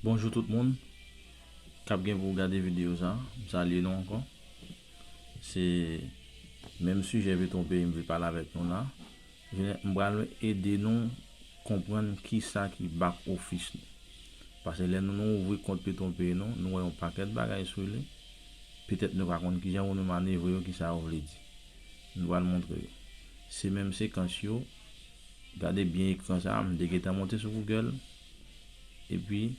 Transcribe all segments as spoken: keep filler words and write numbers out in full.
Bonjou tout moun k ap gen pou gade videyo sa. M salye nou ankò. Se menm sijè Petronpay m vle pale avèk nou la. M pral ede nou konprann kisa ki back office nou. Paske lè nou, nou ouvri kont Petronpay nou, nou wè yon pakèt bagay sou li. Petèt nou pa konn kijan pou nou manevre yo, kisa yo vle di. Nou pral montre yo. Se menm sekans yo. Gade byen ekran sa, m te gentan monte sou Google. Epi,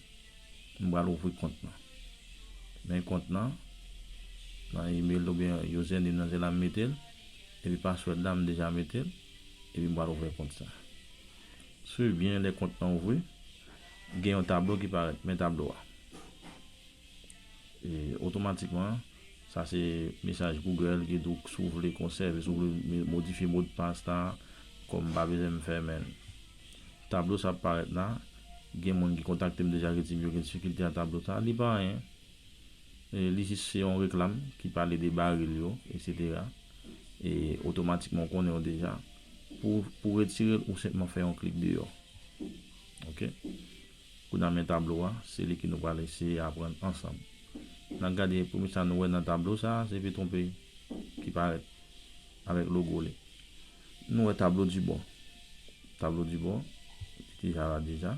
m pral ouvri kont lan. Men kont lan, nan email oubyen username nan se la m mete l. Epi password la, m deja mete l. Epi m pral ouvè kont sa. Swiv byen lè kont lan ouvri. Gen yon tablo ki parèt. Men tablo a. E, otomatikman, sa se mesaj Google ki di w si w vle konsève, si w vle me- modifye modpas la, kòm m pa bezwen m fè, men tablo sa ap parèt la. Gen moun ki kontakte m deja ki di m yo gen difikilte a tablo sa. Li pa anyen. E, li jis se yon reklam ki pale de baril yo, etsetera. E otomatikman, w konnen yo deja. Pou, pou retire l, ou senpman fè yon klik deyò. Ok? Kounye a men tablo a, se li ke nou pral eseye aprann ansanm. N a gade premye sa nou wè nan tablo sa, se Petronpay ki parèt avèk logo li. Nou wè tablo di bò. Tablo di bò, li deja la deja.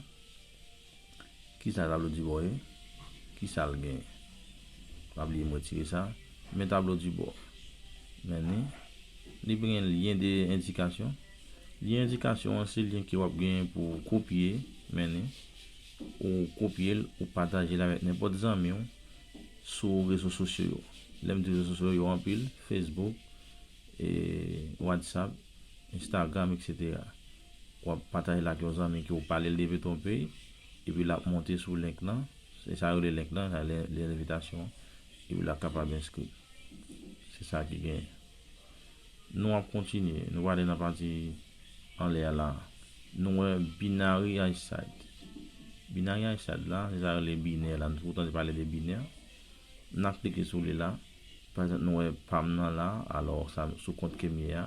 Kisa tablo di bò ye? Kisa l genyen? Pa bliye m retire sa. Men tablo di bò. Men ni, li gen lyen de endikasyon. Lyen endikasyon an se lyen ke w ap genyen pou w kopye, men ni, ou kopye l, ou pataje l avèk nenpòt zanmi w sou rezo sosyo yo. Lè m di rezo sosyo yo anpil, Facebook, e, WhatsApp, Instagram, etsetera. W ap pataje l ak yon zanmi ke w pale l de Petronpay, epi l ap monte sou link lan. Se sa yo rele link lan, sa lyen, lyen envitasyon, epi l ap kapab enskri. Se sa ki genyen. Nou ap kontinye, nou prale nan pati anlè a la. Nou wè binary hashsite. Binary hashsite la, se sa yo rele binè la. Nou toujou tande pale de binè. N ap klike sou li la. Pa egzanp, nou wè pa m nan la, alò sa sou kont ke m ye a.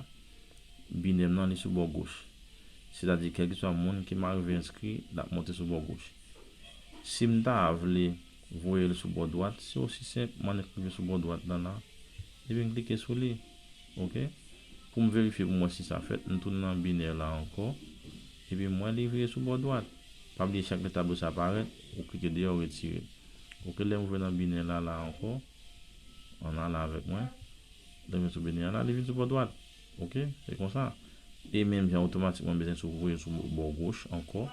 Binè m nan, li sou bò goch. Sètadi, kèlkeswa moun ke m arive enskri, l ap monte sou bò goch. Si m ta vle voye l sou bò dwat, se osi senp, m annik rive sou bò dwat lan la, epi m klike sou li. Ok? Pou m verifye pou m wè si sa fèt, m tounen nan binè la ankò, epi m wè li vire sou bò dwat. Pa bliye, chak lè tablo sa parèt, ou klike deyò, ou retire l. Ok, lè m rive nan binè la, la ankò, ann ale avèk mwen. Lè m vin sou binè a la, li vin sou bò dwat. Ok, se konsa. E menm jan otomatikman m bezwen sou voye sou bò goch ankò.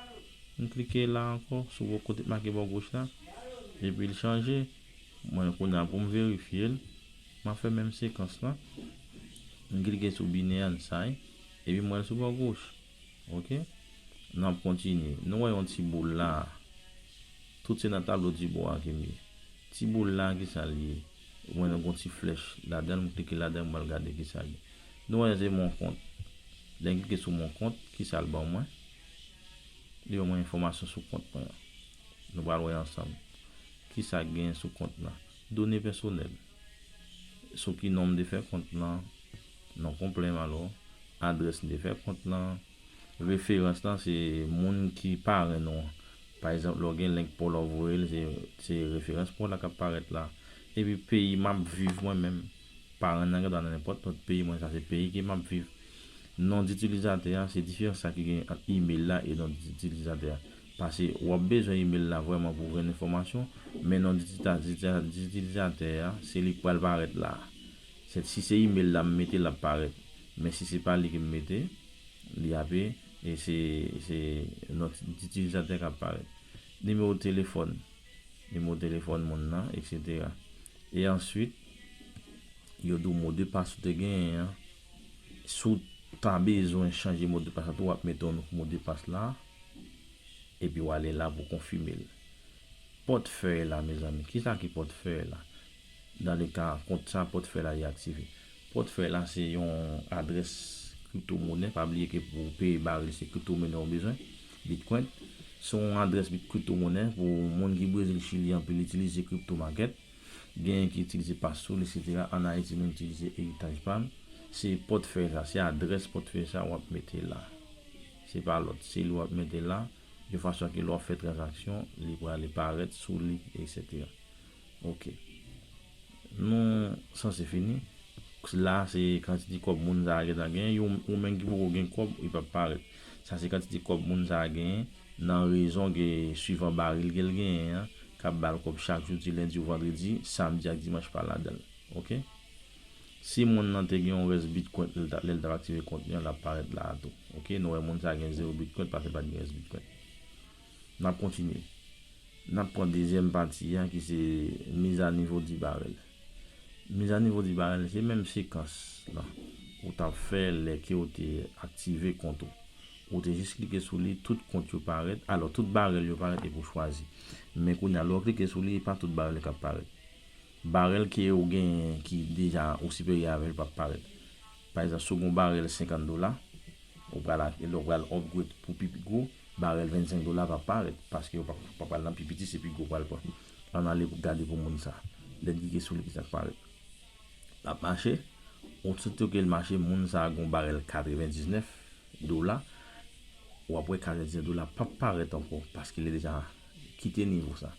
M klike la ankò, sou bò kote k make bò goch la. Epi l chanje. Mwen kounye a pou m verifye l, m ap fè menm sekans lan. M klike sou binè a, sa, epi m wè l sou bò goch. Ok? N ap kontinye. Nou wè yon ti boul la. Tout se nan tablo di bò a ke m ye. Ti boul la, ki sa l ye? Ou wè, nou gen yon ti flèch ladan l, m klike ladan l, m pral gade ki sa l ye. Nou wè, se mon kont. Lè m klike sou mon kont, ki sa l ban mwen? Li ban mwen enfòmasyon sou kont mwen an. Nou pral wè ansanm. Ki sa k genyen sou kont lan? Done pèsonèl. Sou ki non m te fè kont lan? Non konplè m alò. Adrès m te fè kont lan. Referans lan se moun ki parenn ou an. Pa egzanp, lè w gen link pa w la w voye l, se, se referans pa w la k ap parèt la. Epi peyi m ap viv mwen menm. Parenn nan gen dwa nan nenpòt lòt peyi, mwen sa se peyi ke m ap viv. Non ditilizatè a, se diferans sa ki gen ant email la e non ditilizatè a. Paske w ap bezwen email la vrèman pou w jwenn enfòmasyon, men non ditilizatè a, se li k pral parèt la. Se, si se email la m mete, l ap parèt. Men si se pa li ke m mete, li ape, e se, se non ditilizatè k ap parèt. Nimewo telefòn, nimewo telefòn moun nan, etsetera. E answit, yo di w modpas ou te genyen an. Si w ta bezwen chanje modpas la tou, w ap mete yon nouvo modpas la, epi w ale la pou konfime l. Pòtfèy la, mezanmi, kisa ki pòtfèy la? Dans le cas, kont sa, pòtfèy la, li aktive. Pòtfèy la, se yon adrès kriptomonè. Pa bliye ke pou w peye baril, se kriptomonè ou bezwen, Bitcoin. Se yon adrès bit-, kriptomonè pou moun ki Brezil, Chili, anpil itilize crypto market. Genyen ki itilize Paxful, etsetera. Ann Ayiti, nou itilize Heritage Palm. Se pòtfèy sa, se adrès pòtfèy sa w ap mete la. Se pa lòt, se li w ap mete la. de fason ke lè w ap fè tranzaksyon, li prale parèt sou li, etsetera. Ok. Nou sanse fini. La, se kantite kòb moun sa a gentan genyen. Yon, ou menm ki poko gen kòb, li p ap parèt. Sa se kantite kòb moun sa a genyen nan rezon ke swivan barèl ke l genyen an, k ap ba l kòb chak jou, di lendi ou vandredi, samdi ak dimanch pa ladan l. Ok? Si moun nan te gen yon rès Bitcoin lè l t ap aktive kont li an, l ap parèt la a tou. Ok? Nou wè moun sa a gen zewo Bitcoin paske l pa t gen rès Bitcoin. N ap kontinye. N ap pran dezyèm pati a ki se mizanivo di barèl. Mizanivo di barèl se menm sekans lan ou t ap fè lè ke ou te aktive kont ou. Ou te jis klike sou li, tout kont yo parèt, alò tout barèl yo parèt epi ou chwazi. Men kounye a, lè w klike sou li, e pa tout barèl k ap parèt. Barèl ke ou genyen ki deja ou siperyè avè l p ap parèt. Pa egzanp, si w gen yon barèl senkant dola, ou pral, lè w pral upgrade pou pi, pi gwo, barèl vennsenk dola p ap parèt, paske w p ap, p ap pral nan pi piti, se pi gwo w pral pran. Ann ale pou gade pou moun sa. Lè n klike sou li, kisa k parèt? L ap mache. Osito ke l mache, moun sa a gen yon barèl katrevendiznèf dola. W ap wè katrevendiznèf dola p ap parèt ankò, paske li deja kite nivo sa.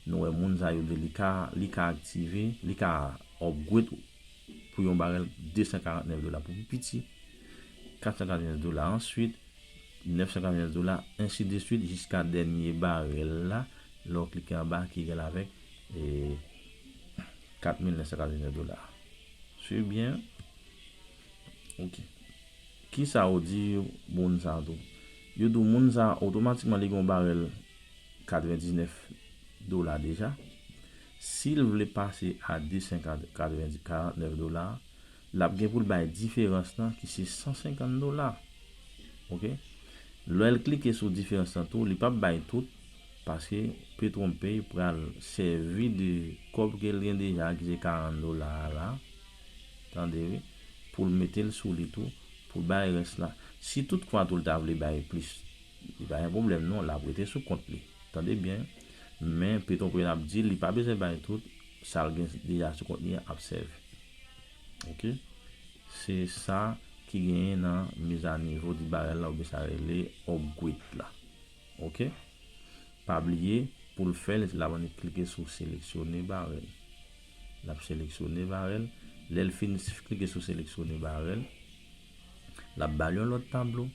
Nou wè moun sa yo di li ka, li ka aktive, li ka upgrade pou yon barèl de san karantnèf dola pou pi piti, kat san katrevendiznèf dola answit, nèf san katrevendiznèf dola, ensi de swit, jiska dènye barèl la, lè w klike anba, ki egal avèk, e, kat mil nèf san katrevendiznèf dola. Swiv byen. Ok. Kisa yo di moun sa tou? Yo di w moun sa otomatikman li gen yon barèl katrevendiznèf dola deja. Si l vle pase a de san katrevendiz, karantnèf dola, l ap gen pou l bay diferans lan ki se san senkant dola. Ok? Lè l klike sou diferans lan tou, li p ap bay tout, paske PetronPay pral sèvi de kòb ke l gen deja, ki se karant dola a la, tande wi, pou l mete l sou li tou, pou l bay rès la. Si toutfwa tou l ta vle bay plis, li pa gen pwoblèm non, l ap rete sou kont li. Tande byen, men PetronPay ap di l, li pa bezwen bay tout, sa l gen deja sou kont li an ap sèvi. Ok? Se sa ki genyen nan mizanivo di barèl la, oubyen sa rele upgrade la. Ok? Pa bliye, pou l fè l, l ap annik klike sou seleksyone barèl. L ap seleksyone barèl. Lè l fin klike sou seleksyone barèl, l ap ba l yon lòt tablo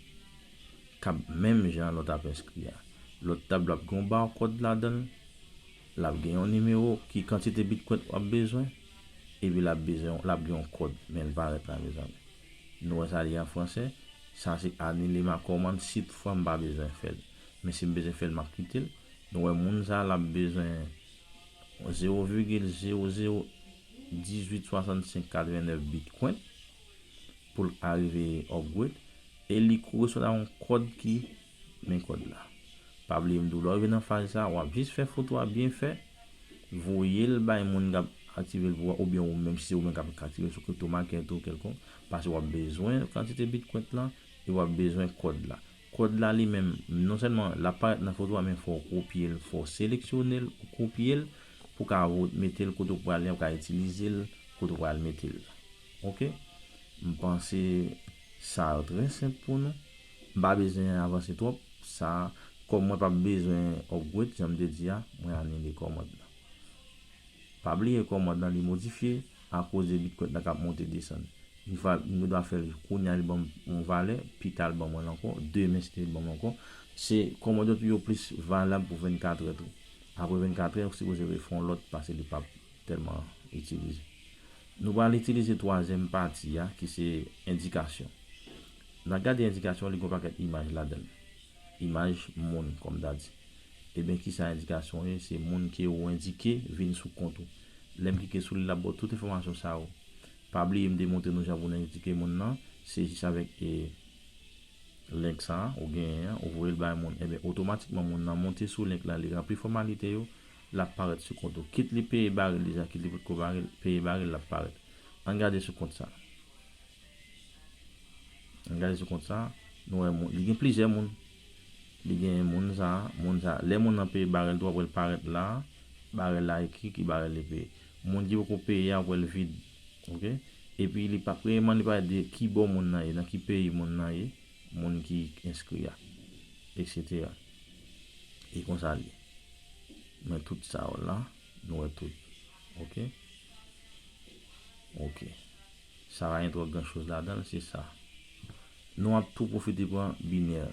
k ap menm jan lè w t ap enskri a. Lòt tablo ap gen yon barcode ladan l, l ap gen yon nimewo ki kantite Bitcoin w ap bezwen, epi l ap bezwen, l ap gen yon kòd, men l parèt la, mezanmi. Nou wè sa li an fransè, sa se anile ma kòmand si toutfwa m pa bezwen fè l. Men si m bezwen fè l, m ap kite l. Nou wè moun sa, l ap bezwen zewo vigil zewo zewo dizuit swasannsenk katrevennèf Bitcoin pou l arive upgrade. E li koresponn a yon kòd ki, men kòd la. Pa bliye m di w, lè w rive nan faz sa, w ap jis fè foto a byen fè, voye l bay moun k ap aktive l pou ou, oubyen ou menm si se ou menm k ap aktive l sou crypto market ou kèlkonk, paske w ap bezwen kantite Bitcoin lan e w ap bezwen kòd la. Kòd la li menm, non sèlman l ap parèt nan foto a, men fò w kopye l, fò w seleksyone l, ou kopye l pou w ka vo-, mete l kote w prale, ou ka itilize l kote w pral mete l. Ok? M panse sa trè senp pou nou. M pa bezwen avanse twòp. Sa, kòm mwen p ap bezwen upgrade, jan m te di a, mwen anile kòmand lan. Pa bliye kòmand lan li modifye akoz de Bitcoin nan k ap monte desann. Yon fwa m dwa fè l kounye a, li ban m yon valè, pita l ban mwen l ankò, demen si te ban m ankò. Se kòmand yo tou yo plis valab pou vennkat è tou. Apre vennkat è, ou sipoze refè yon lòt paske li p ap tèlman itilize. Nou pral itilize twazyèm pati a, ki se endikasyon. N a gade endikasyon, li gen yon pakèt imaj ladan l. Imaj moun, kòm m ta di. Ebyen, kisa endikasyon ye? Se moun ke ou endike vin sou kont ou. Lè m klike sou li, l ap ba w tout enfòmasyon sa yo. Pa bliye m te montre nou jan pou nou endike moun nan. Se jis avèk, e, link sa a, ou genyen an, ou voye l bay moun. Ebyen, otomatikman, moun nan monte sou link la, li ranpli fòmalite yo, l ap parèt sou kont ou. Kit li peye barèl deja, kit li potko barèl, peye barèl, l ap parèt. Ann gade sou kont sa. Ann gade sou kont sa, nou wè moun, li gen plizyè moun. Li gen moun sa, moun sa. Lè moun nan peye barèl tou, w ap wè l parèt la, barèl la ekri ki barèl li peye. Moun ki poko peye a, w ap wè l vid. Ok? Epi li pa, premyèman, li parèt de ki bò moun nan ye, nan ki peyi moun nan ye, moun ki enskri a, etsetera. E konsa l ye. Men tout sa yo la, nou wè tout. Ok? Ok. Sa pa gen twò gran choz ladan l, se sa. Nou ap tou pwofite pran binè.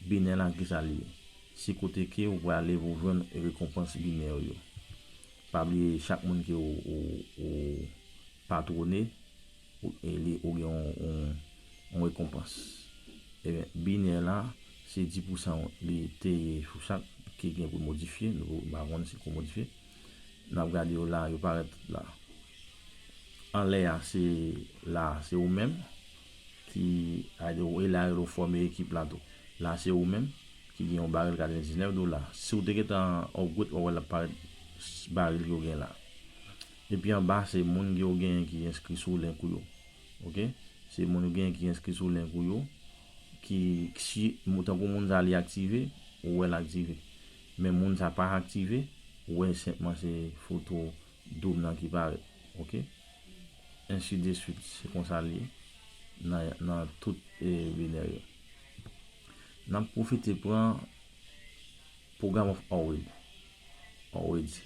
Binè la, kisa l ye? Se kote ke ou prale pou jwenn rekonpans binè yo. Pa bliye, chak moun ke ou, ou, ou patwone, ou, e li, ou gen yon, yon, yon rekonpans. Ebyen, binè la, se dis pousan li te ye sou chak ki gen pou modifye. Nou pa konn si pou modifye. N ap gade yo la, yo parèt la. Anlè a, se la, se ou menm ki, a, e la, yo fòme ekip la tou. La, se ou menm ki gen yon baril katrevendiznèf dola. Si w te gentan upgrade, w ap wè l ap parèt baril yo gen la. Epi anba, se moun yo genyen ki enskri sou link ou yo. Ok? Se moun yo genyen ki enskri sou link ou yo. Ki, si, tankou moun sa li aktive, ou wè l aktive. Men moun sa pa aktive, ou wè senpman se foto dòm nan ki parèt. Ok? Ensi de suite, se konsa l ye nan, nan tout e, binè yo. N ap pwofite pran Program of Always. Always.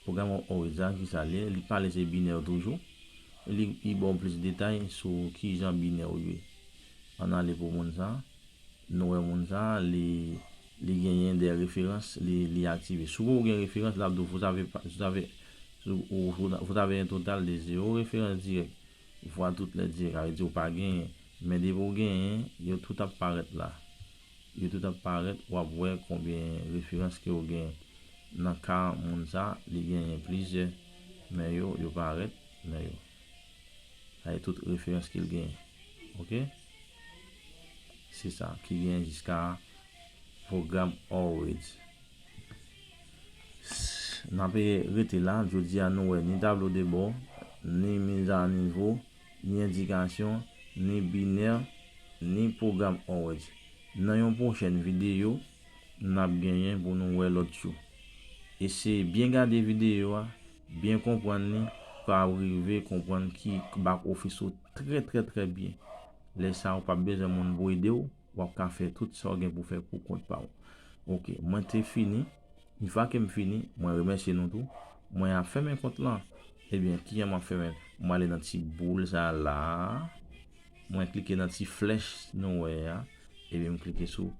Program of Always la, kisa l ye? Li pale se binè toujou. Li, li ba w plis detay sou kijan binè yo ye. Ann ale pou moun sa. Nou wè moun sa, li, li genyen de referans, li, li aktive. Si w gen referans, l ap di w, vous avez, vous avez, vous avez un total de zéro référence directe, voire toutes les directes, sa vle di ou pa genyen. Men depi w genyen, yo tout ap parèt la. Yo tout ap parèt, w ap wè konbyen referans ke w genyen. Nan ka moun sa, li genyen plizyè, men yo, yo parèt, men yo. Sa se tout referans ke l genyen. Ok? Se sa, ki genyen jiska pwogram Always. N ap rete la, jodi a nou wè ni tablo de bò, ni miz a nivo, ni endikasyon, ni binè, ni pwogram Always. Nan yon pwochèn videyo, n ap genyen pou nou wè lòt yo. Eseye byen gade videyo a, byen konprann li, pou w rive konprann ki back office ou trè, trè, trè byen. Lè sa a, ou p ap bezwen moun pou ede w, w ap ka fè tout sa w gen pou fè pou kont pa w. Ok, mwen te fini. Yon fwa ke m fini, mwen remèsye nou tou. Mwen ap fèmen kont lan. Ebyen, kijan m ap fèmen? Mwen ale nan ti boul sa a la. Mwen klike nan ti flèch nou wè a. Ebyen, m klike sou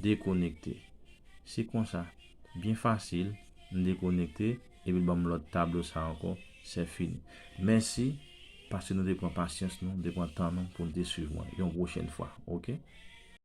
dekonekte. Se konsa. Byen fasil. M dekonekte. Epi l ban m lòt tablo sa ankò. Se fini. Mèsi. Paske nou te pran pasyans nou, nou te pran tan nou pou nou te swiv mwen. Yon pwochèn fwa. Ok?